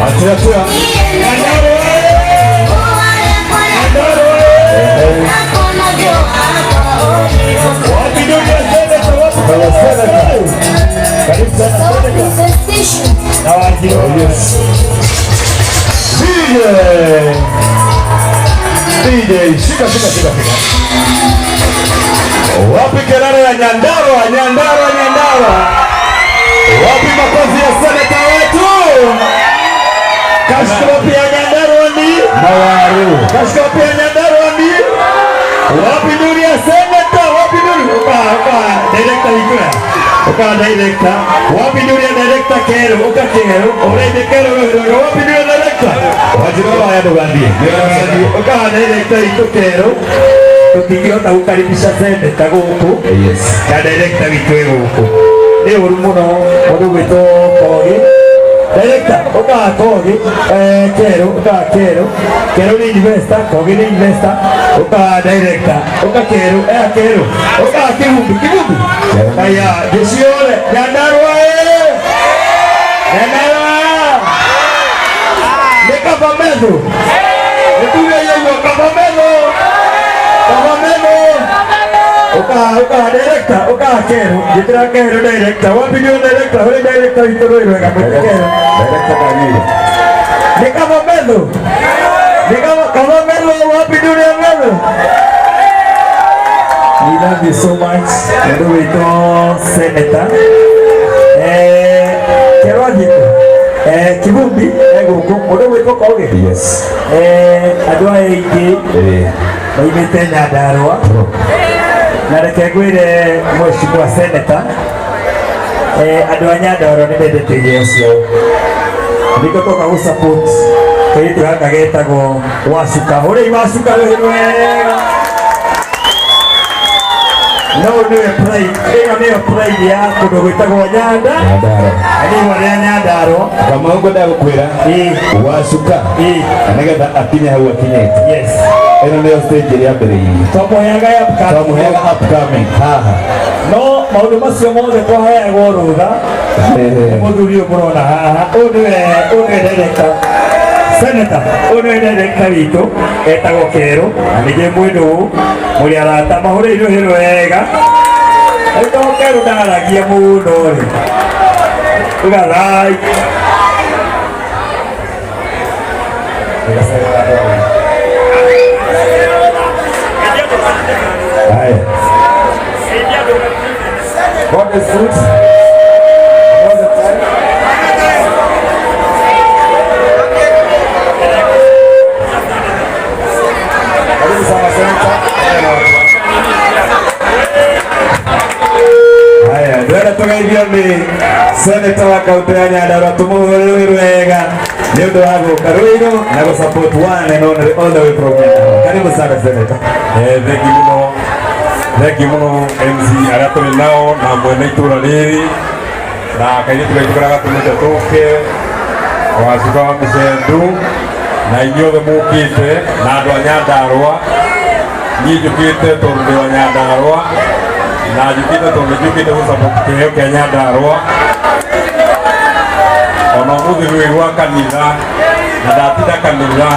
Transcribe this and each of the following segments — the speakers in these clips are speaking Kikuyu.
Achia, achia. Wapi ndio seneta? Wapi Kwa seneta. Karibu sana seneta. Na waajiri. Oh, yes. DJ. DJ, shika shika shika shika. Wapi kelele ya Nyandarua, Nyandarua, Nyandarua? Wapi makofi ya seneta wetu? Cash crop ya Nyandarua ni Mawaru. Cash crop ya Nyandarua ni wapi nuri ya seneta? Wapi nuri? Uka uka director ikura. Uka director. Wapi nuri ya director Kero? Uka Kero. Ore Kero wapi nuri ya director? Wajira waya ndũgathiĩ. Uka director itu Kero. Tũtingĩhota gũkaribisha seneta gũkũ na director witũ ĩ gũkũ. Nĩ ũru mũno mũndũ gwĩtwo Kogi. Director, ũka Kogi, Kero, ũka Kero. Kero nĩ investor, Kogi nĩ investor. Ũka director, ũka Kero, Kero. Ũka Kibumbi, Kibumbi. Aya, jeshi yothe, Nyandarua ĩ. Nyandarua. Nĩ Kaba Methu. Nĩ tuge ũguo Kaba Methu. Kaba Methu. Uka uka director, uka Kero. Njĩtĩra Kero director. Wapi ndio director? Ule director witũ rwĩ rwega mwĩte Kero. Director Kanyiri. Nĩ Kaba Methu. Nĩ Kaba Methu, wapi ndio Methu? We love you so much. Mũndũ witũ senator. Kero athiĩte. Kibumbi egũkũ. Mũndũ gwĩtwo Kogi. Yes. Andũ aya aingĩ maimĩte Nyandarua. Na reke ngwĩre mheshimiwa senator, andũ a Nyandarua nĩ mendete iheo ciao. Nĩkĩo twoka gũ support kairĩtu gaka getagwo Wacuka. Hũrĩi Wacuka rũhĩ rwega. No nĩwe pride, ĩno nĩyo pride ya kũndũ gwĩtagwo Nyanda. Nyandarua. Na nĩ ihũa rĩa Nyandarua. Kamau ngwendaga gũkwĩra Wacuka na nĩgetha akinye hau akinyĩte. Ĩno nĩyo stage ĩrĩa ambĩrĩirie. Twamũheaga ya upcoming. Twamũheaga upcoming haha. No maũndũ macio mothe twaheagwo rũtha nĩ mũthuri ũyũ mũrona haha. Ũyũ nĩwe director. Senator, ũyũ nĩwe director witũ etagwo Kero na ningĩ mwĩndũ mũrĩ arata mahũrĩirwo rũhĩ rwega. Rĩu to Kero ndaragia mũno rĩ. Ugathai. Haya. God is good. All the time. Karibu sana senator. Haya, ndĩrenda tũgeithio nĩ senator wa kaunti ya Nyandarua tũmũhũrĩre wega nĩ ũndũ wa gũka Ruiru na gũ support one and only all the way from Nyandarua. Karibu sana senator. Thengi mũno, thengi mũno MC arĩa tũrĩ nao na mwene itũra rĩrĩ na kairĩtu gaitũ karĩa gatũmĩte tũke Wacuka wa Mĩcendu na inyuothe mũkĩte na andũ a Nyandarua. Niĩ njũkĩte tondũ ndĩ wa Nyandarua na njũkĩte tondũ nĩ njũkĩte gũ support kĩheo kĩa Nyandarua. Ona ũmũthĩ rwĩ rwa kanitha na ndatinda kanitha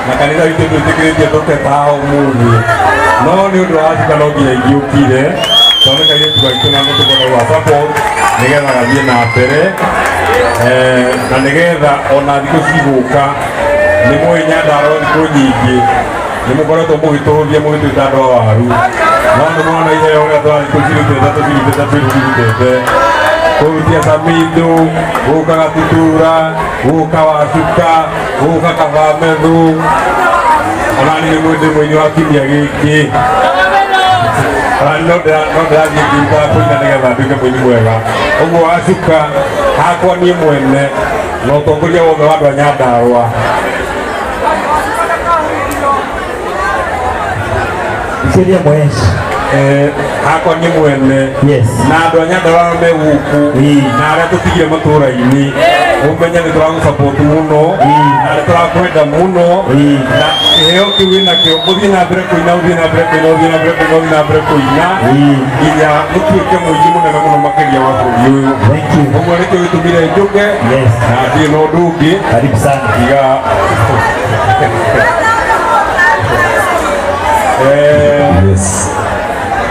na kanitha witũ ndwĩtĩkĩrĩtie tũke ta ũmũthĩ, no nĩ ũndũ wa Wacuka no nginya ingĩũkire tondũ nĩ kairĩtu gaitũ na nĩ tũkwenda gũga support nĩgetha gathiĩ na mbere, na nĩgetha ona thikũ cigũka. Nĩ mũĩ Nyandarua thikũ nyingĩ nĩ mũkoretwo mũgĩtũhũthia mũgĩtwĩta andũ a waru, no nĩ mwana iheo ũrĩa tũrathiĩ tũcirutĩte tũcirutĩte tũcirutĩte kũrutia Samido, gũka Gatutura, gũka Wacuka, gũka Kabamethu. Ona niĩ nĩ mwĩndĩ mũini wa kiumia gĩkĩ, ona no ndĩrathiĩ ngĩrutaga kũina nĩgetha nduĩke mũini mwega. Ũguo Wacuka hakwa niĩ mwene na ũtongoria wothe wa andũ a Nyandarua. Sheria mweshi. Hakwa niĩ mwene na andũ a Nyandarua me gũkũ na arĩa tũtigire matũũra-inĩ. Umenye nĩ tũragũ-support mũno na nĩ tũrakwenda mũno na kĩheo kĩu wĩnakĩo ũthiĩ na mbere kũina, ũthiĩ na mbere kũina, ũthiĩ na mbere kũina, ũthiĩ na mbere kũina nginya mũtuĩke mũingĩ mũnene mũno makĩria wa bũrũri ũyũ. Thank you. Ũguo nĩkĩo gĩtũmire njũke na ndirĩ na ũndũ ũngĩ. Karibu sana. Tiga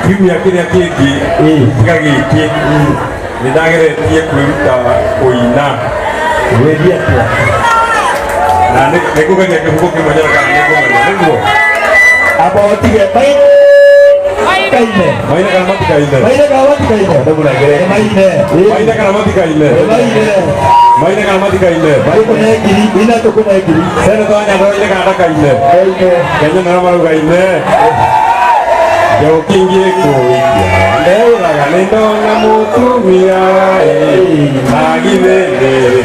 kiumia kĩrĩa kĩngĩ tiga gĩkĩ nĩ ndageretie kwĩruta kũina. Wĩthiĩ atĩa? Na nĩ ngũgeria kĩbungo kĩmwe nyone kana nĩ ngũmenya nĩguo. Amba ũtige maikaine. Maine kana matikaine? Maine kana matikaine? Ndũmũnengere. Maine. Maine kana matikaine? Maine. Maine kana matikaine? Tũkũne ngiri ina, tũkũne ngiri. Seneta wa Nyandarua aine kana ndakaine? Maine. Kenya nĩo marauga-ine njoki ngĩkũikia ndeũraga nĩ ndona mũtumia na githĩ ndĩrĩ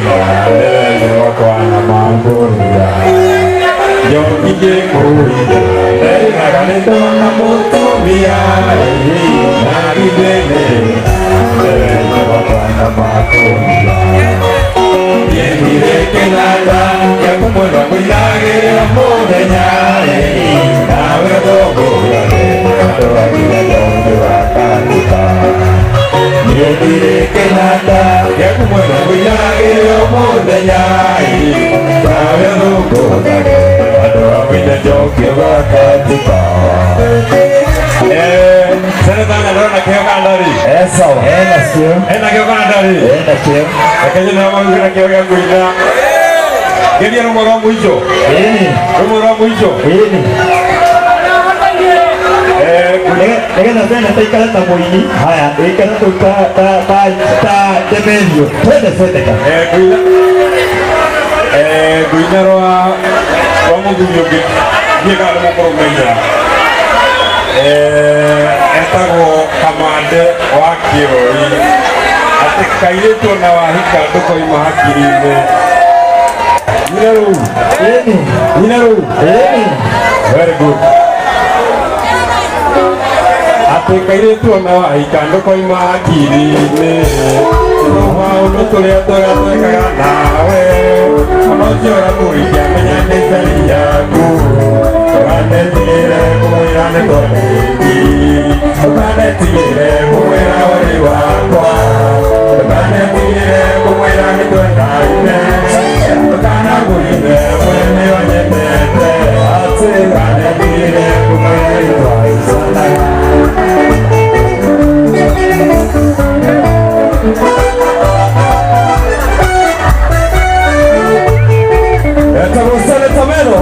na wakwa na mangũria njoki ngĩkũikia ndeũraga nĩ ndona mũtumia na githĩ ndĩrĩ na wakwa na mangũria Niendire kĩnanda gĩa kũmwenda kũinagĩra mũthenya nawe thũngũrage andũ aginya njoki wakatuka. Niendire kĩnanda gĩa kũmwenda kũinagĩra mũthenya nawe thũngũrage andũ aginya njoki wakatuka. Seneta Nyandarua kĩheo kana ndarĩ? Sawa. Ena cio. Ena kĩheo kana ndarĩ? Ena cio. Reke nyone arĩa maugire kĩheo gĩa kũina. Geria rũmwe rwa mũico. Ĩni. Rũmwe rwa mũico. Ĩni. Nĩgetha seneta ikare ta mũini. Haya, ikare tu ta ta ta ta Demelio. Twende seneta. Ngũina ngũina rwa rwa mũthuri ũngĩ ndiĩ kana nĩ mũkũrũmenya. Etagwo Kamande wa Kĩroi atĩ kairĩtu ona wahika ndũkoima hakiri-inĩ. Nyina rũu. Ĩni. Nyina rũu. Ĩni. Very good. Atĩ kairĩtu ona wahika ndũkoima hakiri-inĩ maũndũ tũrĩa twega twekaga nawe ona ũcio ũrakũhikia menya nĩ theri yaku ndũkanetigĩre kũmwĩra nĩ twendeki ndũkanetigĩre kũmwĩra ũrĩ wakwa ndũkanetigĩre kũmwĩra nĩ twendaine ndũkanagũithe mwĩre nĩwe nyendete atĩ ndũkanetigĩre kũmwĩra nĩ twaicanaga. Etagwo Seneta Melo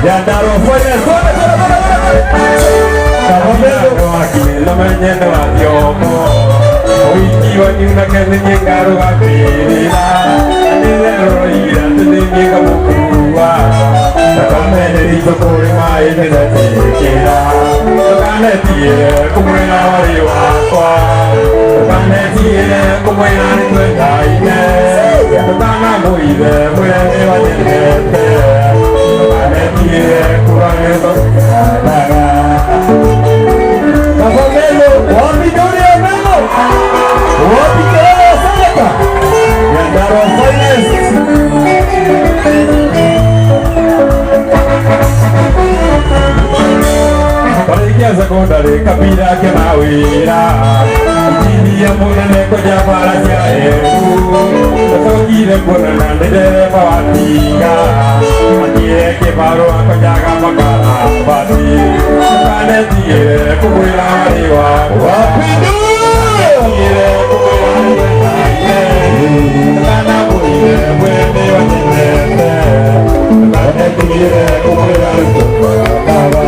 Nyandarua Finance. Twende, twende, twende, twende. Namenyene wa thiomo ũhiki wanyu nake nĩ niĩ ngarũgamĩrĩra nĩtherũroira atĩ nĩ niĩ ngamũkua thakame nĩ ritũ kũrĩ maĩ nĩretĩkĩra ndũkanetigĩre kũmwĩra warĩ wakwa ndũkanetigĩre kũmwĩra nĩ twendaine ndũkanamũithe mwĩre nĩ wanyendete ndũkanetigĩre kuga nĩ tũkanaga. Baba Melo, wapi dori ya Melo? Wapi kelele ya seneta? Nyandarua Finance. Tarĩkia secondary kabira kena wĩra injinia mũnene kwenja bara cia Embu ndacokire kuonana nĩ ndereba wa tinga athiire kĩbarũa kwenjaga makarabati ndũkanetigĩre kũmwĩra warĩ wakwa. Wapi Ndũkanetigĩre kũmwĩra nĩ twendaine ndũkanamũithe mwĩre nĩwe nyendete ndũkanetigĩre kũmwĩra nĩ tũkanaga.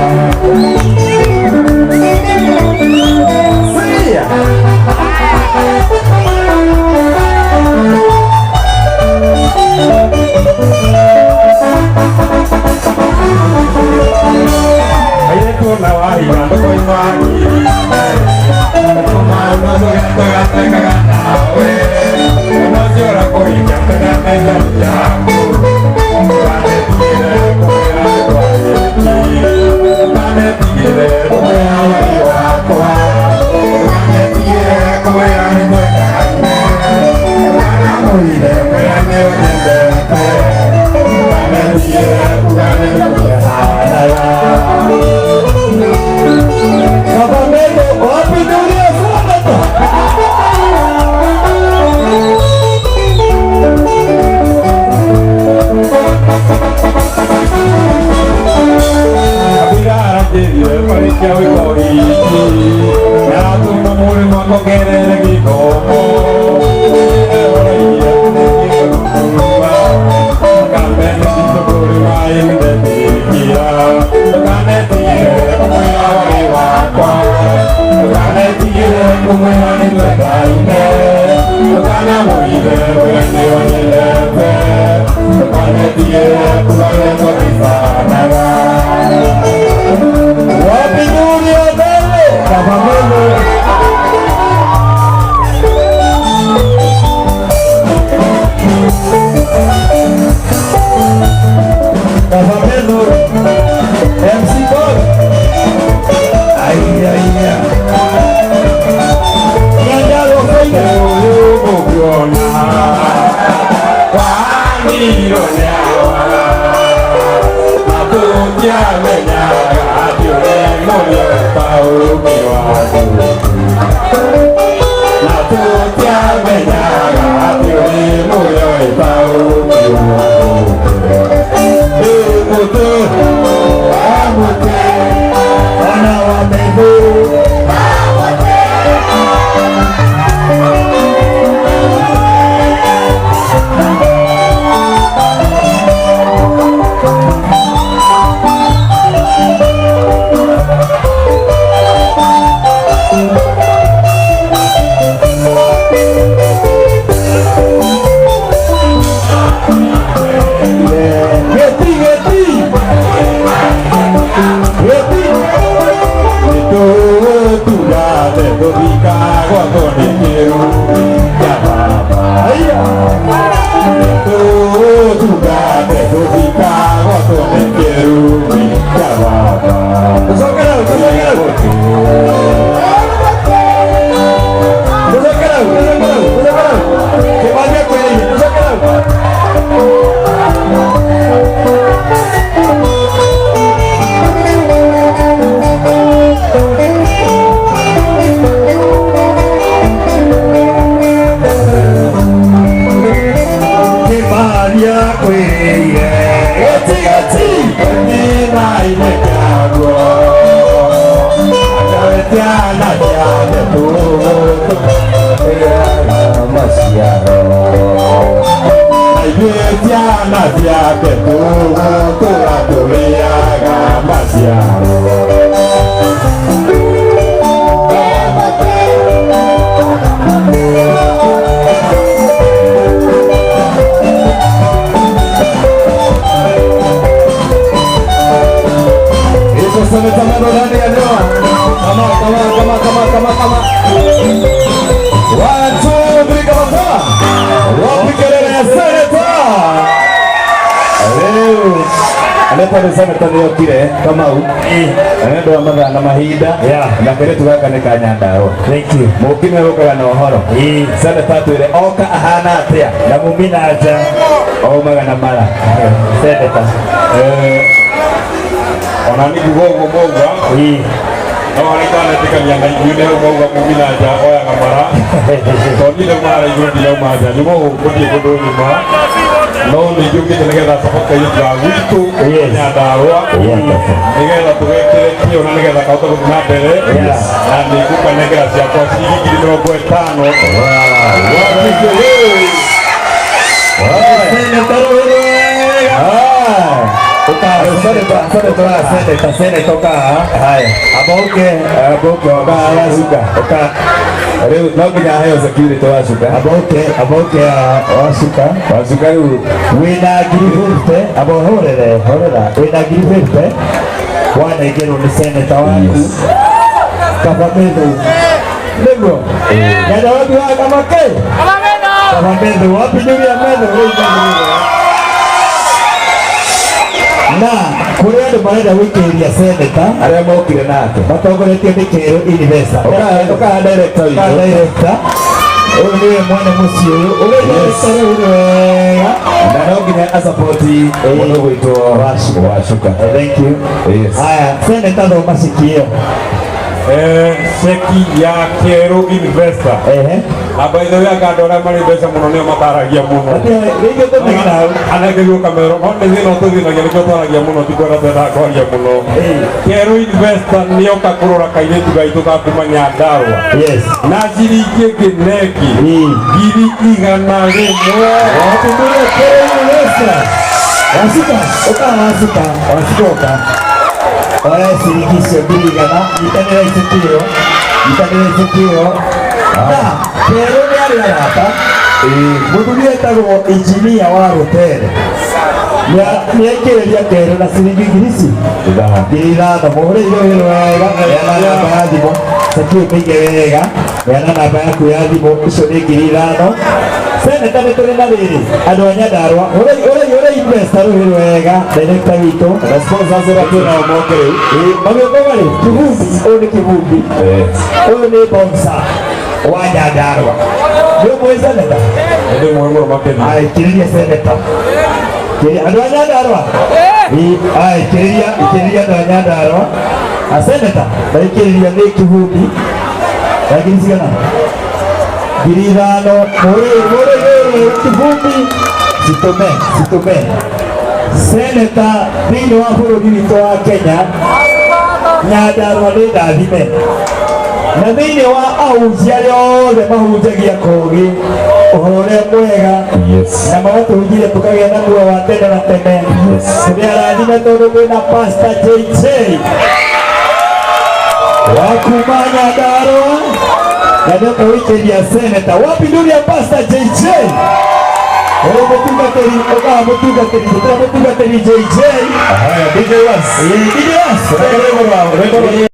Sia. Airĩtu ona wahika ndũkoima hakiri-inĩ maũndũ tũrĩa twega twekaga nawe ona ũcio ũrakũhikia menya nĩ theri yaku ndũkanetigĩre kũmwĩra nĩ twahiki ndũkanetigĩre kũmwĩra warĩ wakwa ndũkanetigĩre kũmwĩra nĩ twendaine ndũkanamũithe Kavamelo, wapi dunia sana? Wapi dunia mbele? Kavamelo. Kavamelo. MC Boy. Ai ai ai. Nyandarua faida. Wana wa Meru. Geti, geti. Geti. Hizo seneta Meru ndani ya ndoa. Kama kama kama kama kama kama. One, two, three, kama sawa. Wapi kelele ya seneta? Leo Aleta nĩ seneta nĩ okire Kamau na nĩ ũndũ wa mathaa na mahinda na kairĩtu gaka nĩ ka Nyandarua. Thank you. Mũũki nĩ ũkaga na ũhoro. Seneta atwĩre oka ahana atĩa Na mumina aja aumaga na mara. Senator. Ona nĩ nguga ũguo mauga no arĩa ndanetĩkania na ithuĩ nĩ hau mauga mumina nja oyaga mara tondũ niĩ ndauma harĩa igũrũ ndirauma nja nyuma gũkũ thiĩ kũndũ nyuma no nĩ njũkĩte nĩgetha support kairĩtu ga gwitũ Nyandarua nĩgetha tũgekĩre kĩo na nĩgetha kahote gũthiĩ na mbere na nĩ ngũkanengera ciakwa ciringi ngiri mĩrongo ĩtano. Senator wega. Uka seneta seneta seneta uka. Haya. Aboke Aboke oka wacuka. Uka Rĩu no nginya aheo security wacuka. aboke aboke wacuka. Wacuka rĩu Wĩna ngiri 50 abo horere horera wĩna ngiri 50 wanengerwo nĩ seneta waku Kavamethu nĩguo Nyandarua wa Kamake Kavamethu wapi Julia Methu rĩu na kũrĩ andũ marenda gũikĩrĩria seneta arĩa mokire nake matongoretio nĩ Kĩrũ Investor Ũkaha director Ũkaha witũ. director ũyũ nĩwe mwene mũciĩ ũyũ ũrĩ director rĩu wega Na no nginya asapoti mũndũ gwĩtwo Wacuka. Wacuka. Thank you. Yes. Haya, seneta thoma ceki ĩyo. Ceki ya Kĩerũ Investor. Ehe. Na by the way, anga andũ arĩa marĩ mbeca mũno nĩo mataragia mũno. Rĩngĩ tũmĩge na hau. Anengerio kamero no nĩ thĩna tũthĩnagia nĩkĩo twaragia mũno, ti kwenda twendaga kwaria mũno. Kĩerũ Investor nĩoka kũrora kairĩtu gaitũ ga kuma Nyandarũa na ciringi ĩngĩ na ĩngĩ 100,000. Watumire Kĩerũ Investor. Wasuka, ũka Wasuka, Wasuka ũka. Oya ciringi icio 100,000, nyitanĩra iceki ĩyo, nyitanĩra iceki ĩyo. Na Kĩerũ nĩ arĩ arata. Mũthuri etagwo injinia wa rũtere. Nĩaikĩrĩria Kĩerũ na ciringi ngiri ici 5,000. Mũhũrĩire wĩra wega, neana namba ya thimũ, ceki ũmĩige wega, neana namba yaku ya thimũ, icio nĩ 5,000. Seneta nĩ tũrĩ na rĩrĩ, andũ a Nyandarũa, ũrei ũrei ũrei investor rũhĩ wega, director witũ. Na sponsors ũrĩa twĩ nao moke rĩu. Magĩũka marĩ, Kĩbumbi, ũyũ nĩ Kĩbumbi, ũyũ nĩ bouncer wa Nyandarũa. Nĩ ũmũĩ seneta? Nĩ mũĩ mũno makĩria. Ai, kĩrĩria seneta. Kĩrĩria andũ a Nyandarũa. Ai, kĩrĩria, kĩrĩria andũ a Nyandarũa. A seneta, ndaikĩrĩria nĩ Kĩbumbi. Na ngiri cigana? 5,000. Mũrĩ, mũrĩ, mũrĩ, Kĩbumbi. Citũme, citũme. Seneta thĩinĩ wa bũrũri witũ wa Kenya, Nyandarũa nĩ ndathime. Na thĩinĩ wa ahunjia arĩa othe mahunjagia Kogi ũhoro ũrĩa mwega na magatũhunjĩria tũkagĩa na muoyo wa tene na tene, tũrĩ arathime tondũ kwĩna Pastor JJ wa kuma Nyandarũa na nĩoka gũikĩria seneta. Wapi nduri ya Pastor JJ? Ũyũ mũtungatĩri, ũkaga mũtungatĩri, tũtĩra mũtungatĩri JJ. Haya, DJ Was. DJ Was. Rwĩmbo rwao, rwĩmbo rwao.